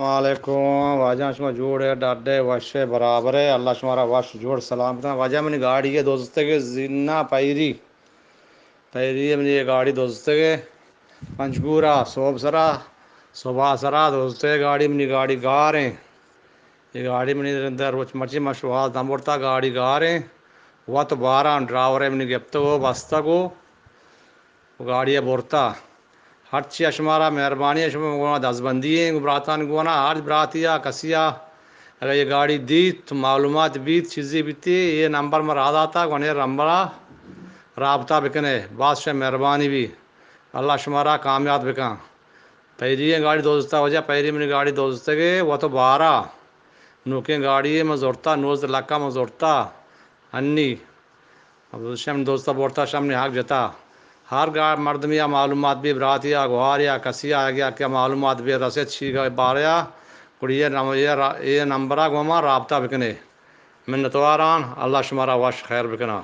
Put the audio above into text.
السلام علیکم۔ واجہ شما جوڑ ئے، ڈڈ ئے، وش ئے، برابر ئے؟ اللہ شما را وش جوڑ سلام کتاں۔ واجہ منی گاڑی ئے دزتگ ئے زینا پیری۔ پیری ئے منی اے گاڑی دزتگ ئے۔ پنجگورا صوب سرا، صبح سرا دزتگ ئے گاڑی، منی گاڑی گار ایں۔ اے گاڑی منی رندا روچ مرچی ما شوہاز دم برتا، گاڑی گار ایں۔ وت باران ڈرائیور ئے منی گپتگ و بستگ و گاڑی ئے برتا۔ ہرچی ء شمارا مہربانی ء، شما گونا دزبندی ایں، گوں براتانی گونا، ہر براتی ء کسی ء اگہ اے گاڑی دیت تو معلومات بیت، چیزی بیتی، اے نمبر ما را داتا، گوں اے نمبر ء رابطہ بکنے، باز شے مہربانی بی، اللہ شمارا کامیاب بکن۔ پیری ایں گاڑی دوزتا، واجہ پیری منی گاڑی دوزتگے، وت بارا نوکیں گاڑی ما زرتا، نوزدہ لکھ ما زرتا، انی شم دوستا برتا، شم نے حق جتا۔ ہر گا مردمی ء معلومات بی، براتی ء، گواری ء، کسی ء، اگہ کہ معلومات بی رسیت شی گا بارے ء، گڑی اے نم-، اے را-، اے نمبر ء گوں ما رابطہ بکنے۔ منتواران، اللہ شمارا وش خیر بکنا۔